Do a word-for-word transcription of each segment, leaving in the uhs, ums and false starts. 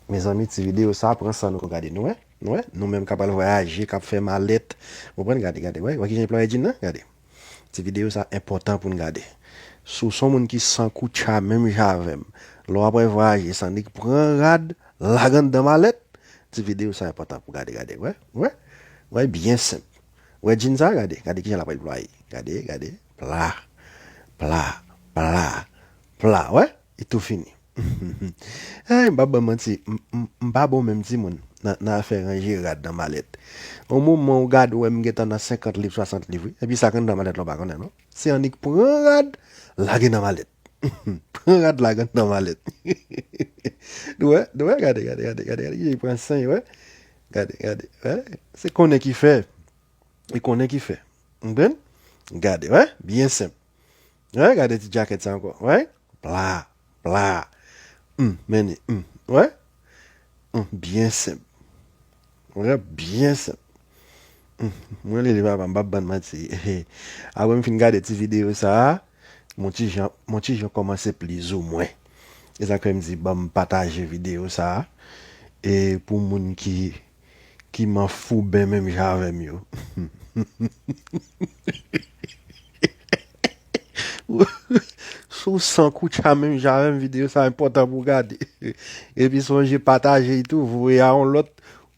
Mezanmi, ti videyo sa pran san nou gade. Nou wè? Nou wè? Nou menm k ap al vwayaje, k ap fè malèt. Ou konprann? Gade, gade. Wè, wè kijan li plwaye djin nan? Gade. Ti videyo sa enpòtan pou n gade. Si w se yon moun ki san koutcha menm jan avè m, lè w ap al vwayaje, se annik pran rad, lage anndan malèt. Ti videyo sa enpòtan pou gade, gade. Wè? Wè? Wè, byen senp. Wè djin sa? Gade. Gade kijan l ap al plwaye. Gade, gade. Pla, pla, pla, pla. Wè? E tou fini. Ay, m p ap ban manti, m, m, m pa bon menm timoun nan, nan afè ranje rad nan malèt. Yon moman ou gade wè m gentan nan senkant liv, swasant liv, wi. Epi sa k anndan malèt la w pa konnen, non? Se annik pran rad, lage nan malèt. Pran rad, lage anndan malèt. Nou wè, nou wè, gade, gade, gade, gade, gade, li pran sen, wè. Gade, gade, wè. Se konnen ki fè. Li konnen ki fè. Ou konprann? Gade, wè, byen senp. Wè, gade ti djakèt sa ankò. Wè? Pla, pla. Hum, men li, hum. Wè? Hum, byen senp. Wè, byen senp. Hum, mwen lele papa, m p ap ban n manti. Apre m fin gade ti videyo sa a, mon ti jan, mon ti jan kòmanse plizoumwen. E sa k fè m di, ban m pataje videyo sa a. E pou moun ki, ki manfouben menm jan avè m yo. Si w san koutcha menm jan avè m, videyo sa enpòtan pou w gade. Epi sonje pataje l tou, voye a yon lòt,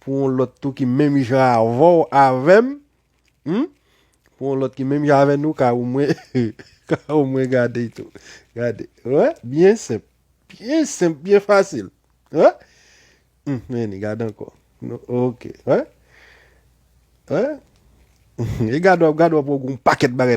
pou yon lòt tou ki menm jan avè w, avè m. Hmm? Pou yon lòt ki menm jan avè nou, ka omwen, ka omwen gade l tou. Gade. Wè? Byen senp. Byen senp, byen fasil. Wè? Hmm, men li, gade ankò. No, ok. Wè? Wè? E gade w ap, gade w ap wè w gen yon pakèt bagay nan